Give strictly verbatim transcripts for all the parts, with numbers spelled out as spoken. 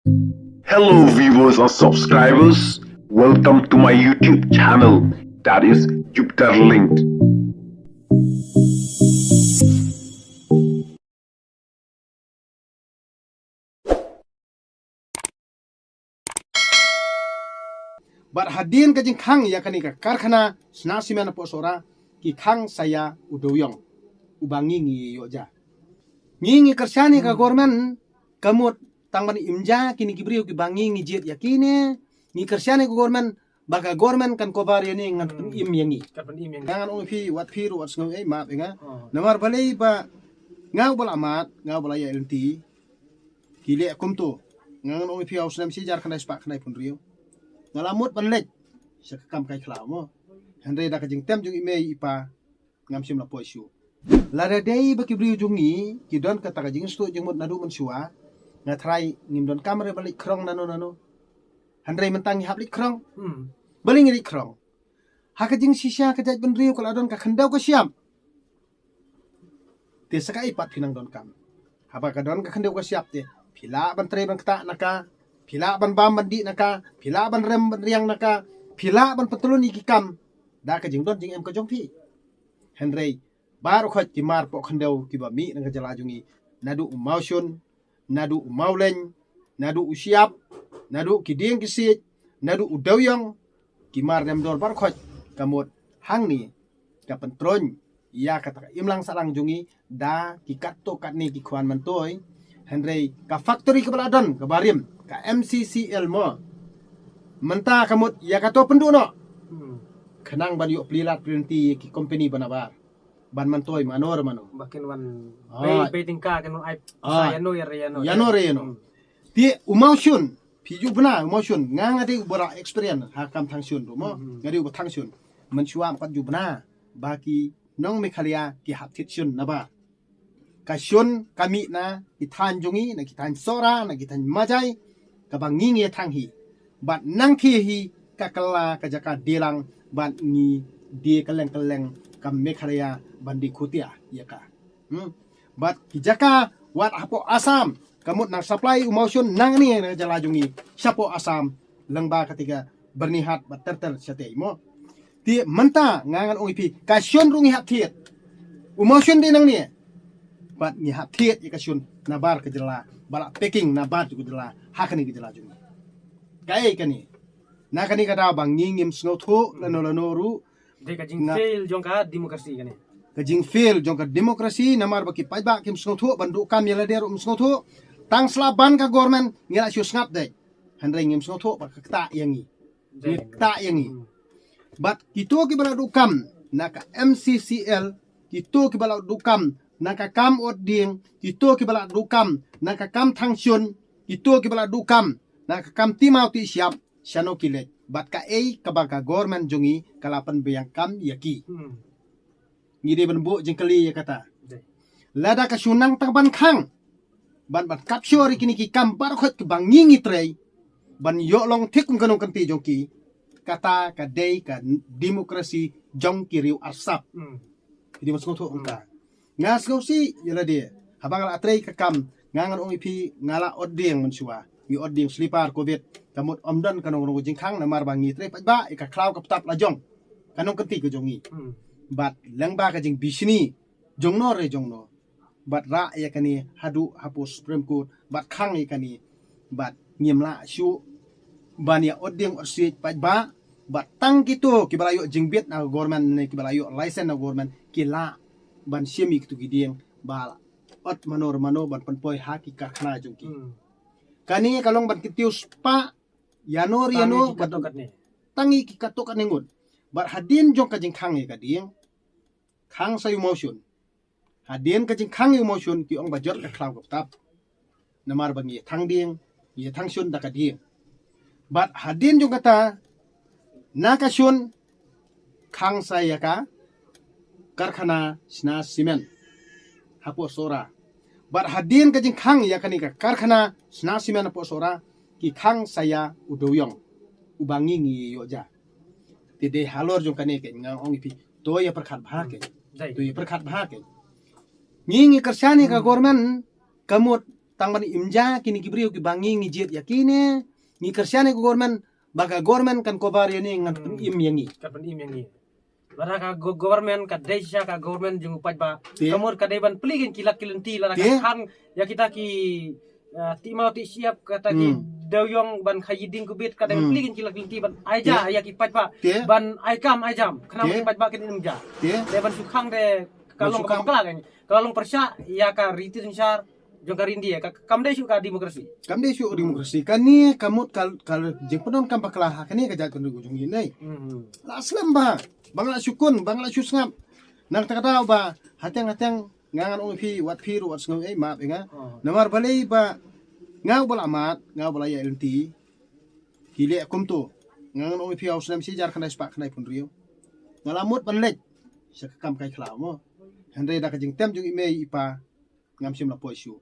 Hello viewers and subscribers, welcome to my YouTube channel, that is Jupiter Linked. Bad hadien ka jingkhang ïa kane ka karkhana sna simen hapoh Sohra, ki khang sa ïa u dewïong uba ngi ngi ïoh ja. Ngi ngi kyrshan ïa ka government ka mut tang ban im ja kine ki briew kiba ngi ngi jied ïa kine. Ngi kyrshan ïa ka government ba ka government kan cover ïa ne ngan pynim ïa ngi. Kan pynim ïa ngi. Ngan ong phi wat phi ruh wat sngew ei map ïa nga. Namar balei ba nga u ba la mat, nga u ba la ïa lynti. Ki leh kumto. Nga ngan ong ïa phi ha u snem shi hajar khyndai spah khyndai phew hynriew nga la mut ban leit sha ka kam kai khlaw mo. Hynrei da ka jingtem jong i mei i pa ngam shym la poi shuh. Lada dei ba ki briew jong ngi ki don kata ka jingstad jingmut naduh mynshuwa, nga tharai ngim don kam re ba leit khrong nano nano. Hynrei mynta ngi hap leit khrong. Balei ngi leit khrong? Ha ka jingshisha ka jaitbynriew ka la don ka khyndew ka shyiap. Te sa kaei pat phi nang donkam? Haba ka don ka khyndew ka shyiap te phi lah ban trei ban ktah na ka, phi lah ban bam ban dih na ka, phi lah ban rem ban riang na ka, phi lah ban pyntylun ïa ki kam da ka jingdon jingem ka jong phi. Hynrei baroh khoit ki mar poh khyndew kiba mih na ka jylla jong ngi, naduh u mawshun, naduh u mawleng, naduh u shyiap, naduh ki dieng ki siej, naduh u dewïong, ki mar nemdor baroh khoit ka mut hangne ka pyntroiñ ïa kata ka imlang sahlang jong ngi da ki katto katne ki khwan myntoi. Hynrei ka factory kaba la don kaba rim ka M C C L mo, mynta ka mut ïa kato pynduh noh. Khnang ban ïoh pli lad pli lynti ïa ki company ba nabar ban myntoi mano re mano. Ba kin wan bei bei tyngka kin wan ai sa ïano ïa re ïano. Ïano re ïano. Te u mawshun phi ju bna u mawshun, nga nga dei u ba la experience ha kam thang shun ruh mo. Nga dei u ba thang shun. Mynshuwa pat ju bna ba ki nong Meghalaya ki hap thied shun nabar. Ka shun ka mih na ki thaiñ jong ngi, na ki thaiñ Sohra, na ki thaiñ Majai kaba ngi ngi thang hi. Bad nang thie hi ka kylla ka jaka die lang bad ngi die kylleng kylleng ka Meghalaya ban die khutia ïa ka. Bad ki jaka wat hapoh Assam ka mut nang supply u mawshun nangne na jylla jong ngi shapoh Assam lyngba kata ka Byrnihat bad ter ter shatei mo. Te mynta nga ngan ong ïa phi ka shun ruh ngi hap thied. U mawshun dei nangne. Bad ngi hap thied ïa ka shun nabar ka jylla ba la packing nabar ka jylla ha kane ka jylla jong ngi. Kaei kane? Na kane ka daw ba ngi ngim sngewthuh lano lano ruh. Dei ka jingfail jong ka democracy kane. Ka jingfail jong ka democracy namar ba ki paidbah kim sngewthuh ban duh kam ïa lade ruh kim sngewthuh. Tang sla ban ka government ngi la shu sngap dei. Hynrei ngim sngewthuh ba ka ktah ïa ngi. Ngi ktah ïa ngi. Bad kito kiba la duh kam na ka M C C L, kito kiba la duh kam na ka kam ot dieng, kito kiba la duh kam na ka kam thang shun, kito kiba la duh kam na ka kam ti maw ti shyiap, shano ki leit? Bad kaei kaba ka government jong ngi ka la pynbiang kam ïa ki. Ngi dei ban buh jingkylli ïa kata. Lada ka shu nang tang ban khang ban ban capture ïa kine ki kam baroh khoit kiba ngi ngi trei ban ïoh long thik kum ka nongkynti jong ki. Kata ka dei ka democracy jong ki riew arsap. Ki dei ban sngewthuh kum ka. Nga sngewsih ïa lade haba nga la trei ka kam, nga ngan ong ïa phi nga la ot dieng mynshuwa. Ngi ot dieng sleeper covid ka mut ym don ka nong nong jingkhang namar ba ngi trei paidbah ïa ka khlaw ka btap la jong ka nongkynti ka jong ngi. Bad lyngba ka jingbishni jongno re jongno bad rah ïa kane haduh hapoh Supreme Court bad khang ïa kane bad ngim lah shuh ban ïa ot dieng ot siej paidbah. Bad tang kito kiba la ïoh jingbit na government ne kiba la ïoh license na government ki lah ban shim ïa kito ki dieng ba la ot mano re mano ban pynpoi ha ki karkhana jong ki. Kane ka long ban kyntiew spah ïano re ïano bad tang ïa ki katto katne ngut. Bad hadien jong ka jingkhang ïa ka dieng khang sa ïa u mawshun. Hadien ka jingkhang ïa u mawshun ki ong ba jot ka khlaw ka btap. Namar ba ngi thang dieng, ngi thang shun da ka dieng. Bad hadien jong kata na ka shun khang sa ïa ka karkhana sna simen hapoh Sohra. Bad hadien ka jingkhang ïa kane ka karkhana sna simen hapoh Sohra ki khang sa ïa u dewïong uba ngi ngi ïoh ja. Te dei halor jong kane ke nga ong ïa phi to ïa pyrkhat bha ke. To ïa pyrkhat bha ke. Ngi ngi kyrshan ïa ka government ka mut tang ban im ja kine ki briew kiba ngi ngi jied ïa kine, ngi kyrshan ïa ka government, ba ka government kan cover ïa ne, ngan pynim ïa ngi. Kan pynim ïa ngi. Lada ka go-, government ka dei shisha ka government jong u paidbah. Te. Ka mut ka dei ban plie kin ki lad ki lynti lada ka khang ïa kita ki, ah, tih maw tih shyiap kata ki dewiong ban khaïi ding kubit ka dei ban plie kin ki lad ki lynti ban ai ja ïa ki paidbah. Te. Ban ai kam ai jam. Khnang ba ki paidbah kin im ja. Te. Dei ban shu khang de ka long ka bakla kan. Ka long pyrshah ïa ka riti synshar jong ka ri India, ka, kam dei shuh ka demokrasi. Kam dei shuh demokrasi. Kane ka mut ka, ka jingpyndonkam bakla ha kane ka jaitbynriew jong ngi ne. Hmm. La slem bha. Ba nga la shu kun, ba nga la shu sngap. Nangta ka daw ba hateng hateng nga ngan ong ïa phi, wat phi ruh wat sngew ei map ïa nga. Oh. Namar balei ba nga uba la mad, nga uba la ïaid lynti. Ki leh kumto. Nga ngan ong ïa phi ha u snem shi hajar khyndai spah khyndai phew hynriew, nga la mut ban leit sha ka kam kai khlaw mo. Hynrei da ka jingtem jong i mei i pa ngam shym la poi shuh.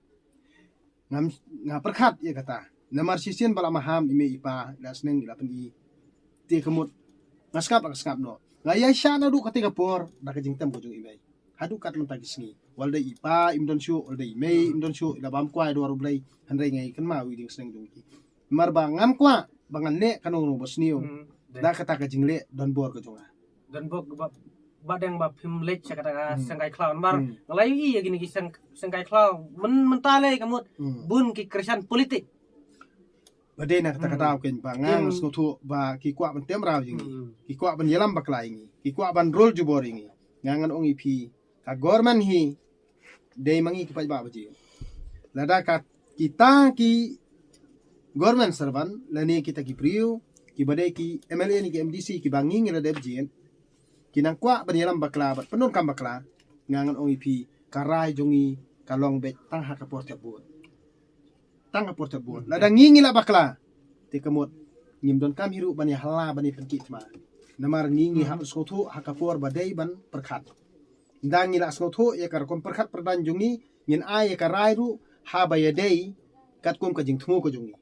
Ngam, nga pyrkhat ïa kata. Namar shisien ba la maham i mei i pa, i la sneng, i la pyni. Te ka mut nga sngap, nga sngap noh. Nga ïaishah naduh kata ka por da ka jingtem ka jong i mei. Haduh kat mynta ki sngi. Wat la dei i pa im don shuh, wat la dei i mei im don shuh, i la bam kwai dwar U Blei. Hynrei nga ïakynmaw ïa i jingsneng jong ki. Namar ba ngam kwah ba ngan leh kano kano ba sniew. Hmm. Da kata ka jingleh donbor ka jong nga. Donbor ba, ba dang ba phim leit sha kata ka seng kai khlaw. Namar nga la ïohi ïa kine ki seng, seng kai khlaw. Myn, mynta lei ka mut bun ki kyrshan politik. Ba dei na kata ka daw kein ba nga sngewthuh ba ki kwah ban tem raw ïa ngi. Hmm. Ki kwah ban ïalam bakla ïa ngi. Ki kwah ban rul jubor ïa ngi. Nga ngan ong ïa phi, ka government hi dei ma ngi ki paidbah ba jied. Lada ka kita ki government servant lane kita ki briew kiba dei ki M L A ne ki M D C kiba ngi ngi la dep jied, ki nang kwah ban ïalam bakla bad pyndonkam bakla, nga ngan ong ïa phi, ka rai jong ngi ka long beit tang ha ka por thep vote. Tang ka por thep vote. Lada ngi ngi la bakla, te ka mut ngim donkam hi ruh ban ïa hala ban ïa pynkhih thma. Namar ngi ngi hap sngewthuh ha ka por ba dei ban pyrkhat. Nda ngi la sngewthuh ïa ka rukom pyrkhat pyrdan jong ngi, ngin ai ïa ka rai ruh haba ïadei katkum ka jingthmu ka jong ngi.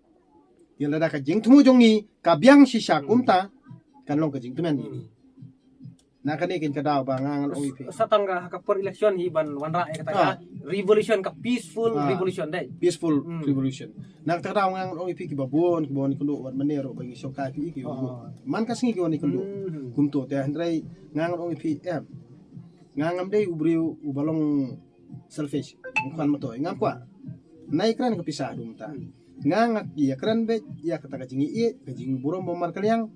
Ïa lada ka jingthmu jong ngi ka biang shisha kumta, kan long ka jingkmen ïa ngi. Na kane kein ka daw ba nga ngan ong ïa phi. Sa tang ka ha ka por election hi ban wanrah ïa kata ka revolution, ka peaceful revolution dei. Peaceful revolution. Na kata ka daw nga ngan ong ïa phi kiba bun, kiba wan ïakynduh wat mynne ruh ba ngi shongkai phi ki. Man ka sngi ki wan ïakynduh. Hmm. Kumto te hynrei nga ngan ong ïa phi em. Nga ngam dei u briew uba long selfish. Ngam kwah mynta, ngam kwah. Nai kren ka pisa dum ta. Nga nga ïa kren beit ïa kata ka jingïeit, ka jingburom ba markylliang.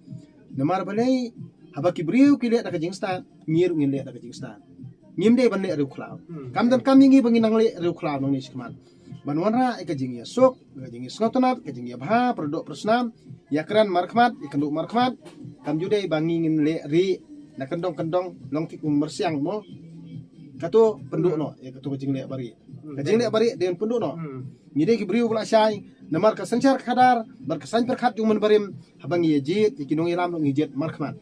Namar balei haba ki briew ki leh da ka jingstad, ngi ruh ngin leh da ka jingstad. Ngim dei ban leh riewkhlaw. Hmm. Kam donkam ïa ngi ba ngin nang leh riewkhlaw nangne shakhmat. Ban wanrah ïa ka jingïasuk, ka jingïasngewtynnat, ka jingïabha, pyrdoh pyrsnam, ïakren markhmat, ïakynduh markhmat. Kam ju dei ba ngi ngin leh rieh na kyndong kyndong, long ki kum myrsiang mo. Kato pynduh noh ïa kato ka jingleh barieh. Ka jingleh barieh dei pynduh noh. Hmm. Ngi dei ki briew ba la shai namar ka synshar khadar bad ka saiñ pyrkhat jong u mynbarim, haba ngi ïa jied ïa ki nongïalam ruh ngi jied markhmat.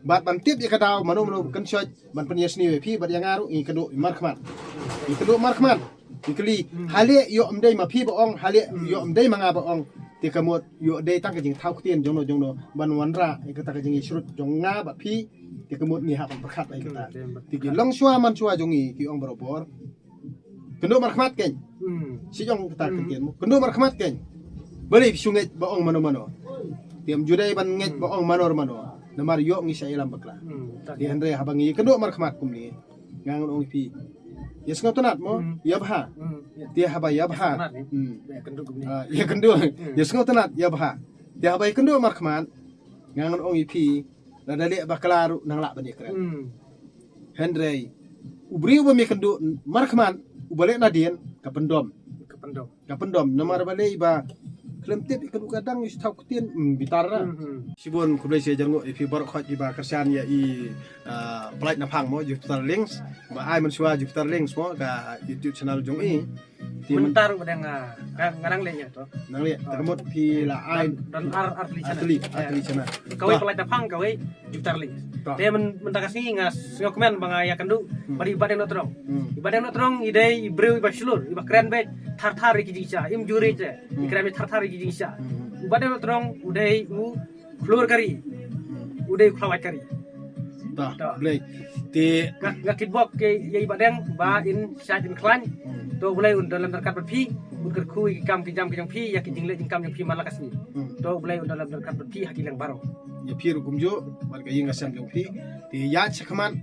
Bad ban tip ïa ka daw mano mano ba kynshoit ban pynïasniew ïa phi bad ïa nga ruh ngi kynduh markhmat. Ngi kynduh markhmat. Ngi kylli, hmm, ha leh ïoh ym dei ma phi ba ong, ha leh, hmm, ïoh ym dei ma nga ba ong. Te ka mut ïoh dei tang ka jingthaw ktien jongno jongno ban wanrah ïa kata ka jingïashrut jong nga bad phi. Te ka mut ngi hap ban pyrkhat ïa kata. Hmm, te ki longshuwa manshuwa jong ngi ki ong barabor, kynduh markhmat kein. Hmm. Shi jong kata, hmm, ka ktien mo. Kynduh markhmat kein. Balei phi shu ngeit ba ong mano mano. Te ym ju dei ban ngeit, hmm, ba ong mano mano. Namar ïoh ngi shah ïalam bakla. Hmm, te hynrei haba ngi kynduh markhmat kumne, nga ngan ong ïa phi, ïasngewtynnat mo, hmm, ïabha. Hmm, ïa. Te haba ïabha. Ïasngewtynnat, eh? Hmm. Ïakynduh kumne. Ah, ïakynduh. Hmm. Ïasngewtynnat, ïabha. Te haba ïakynduh markhmat, nga ngan ong ïa phi, lada leh bakla ruh nang lah ban ïakren. Hmm. Hynrei u briew ba me kynduh markhmat, uba leh nadien, ka pyndom. Ka pyndom. Ka pyndom. Namar balei ba khlem tip ïa kynduh ka dang ïa shu thaw ktien, hmm, bitar ra. Hmm, hmm. Shibun khublei shi hajar nguh ïa phi baroh khoit kiba kyrshan ïa i, ah, Pyllait Naphang mo, Jupiter Links. Ba ai mynshuwa Jupiter Links mo, ka YouTube channel jong i. Te mynta ruh ba dang, ah, nga, nga dang leh ïa to. Nang leh, ah, te ka mut phi la ai. Don, don ar, ar tylli channel. Ar tylli, ar tylli channel. Kawei Pyllait Naphang, kawei Jupiter Links. Te myn-, mynta ka sngi nga sngewkmen ba nga ïakynduh, hmm, bad i Bah Deng Nongtdong. Hmm. I Bah Deng Nongtdong i dei i briew iba shlur, iba kren beit thar thar ïa ki jingshisha, im juri te. Hmm. I kren beit thar thar ïa ki jingshisha. Hmm. I Bah Deng Nongtdong u dei u khlur ka ri. Hmm. U dei u khlawait ka ri. Bah, to. Blei. Te nga, nga kitbok ïa i Bah Deng ba in shait in khlaiñ. Hmm. To U Blei un don lem ryngkat bad phi. Kyrkhu ïa ki kam ki jam ki jong phi, ïa ki jingleh jingkam jong phi man la ka sngi. Hmm. To U Blei un da lap don kat bad phi ha ki leng baroh. Ïa phi ruh kumjuh bad ka ïing ka sem jong phi. Te ïa shakhmat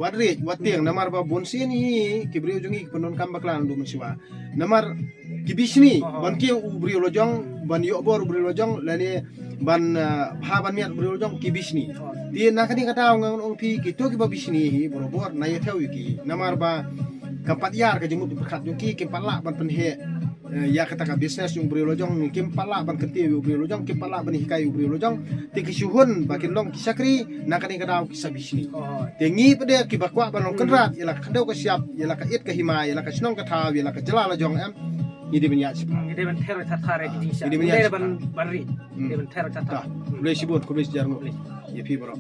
wat riej wat tieng namar ba bun sien hi ki briew jong ngi ki pyndonkam bakla naduh mynshuwa. Namar ki bishni Oh. ban kiew u briew la jong, ban ïoh bor u briew la jong lane ban ah, bha ban miat u briew la jong ki bishni. Oh. Te na kane ka daw ngan ong phi kito kiba bishni hi barabor na ïa thew ïa ki. Namar ba kam pat ïar ka jingmut jingpyrkhat jong ki, kim pat lah ban pynheh eh, ïa kata ka business jong u briew la jong, kim pat lah ban kyntiew ïa u briew la jong, kim pat lah ban hikai ïa u briew la jong. Te ki shu hun ba kin long ki shakri, na kane ka daw ki sa bishni. Oh. Te ngi pat de kiba kwah ban long kynrad ïa la ka khyndew ka shyiap, ïa la ka it ka hima, ïa la ka shnong ka thaw, ïa la ka jylla la jong em. Ngi dei ban ïaid shaphrang. Ngi dei ban ther ïa ka thar ïa ki jingshisha. Ngi dei ban Ngi ïaid dei ban shaphrang. ban ri. Hmm. Dei ban ther ïa ka Ta, thar. khublei shibun, khublei shihajar nguh ïa phi baroh.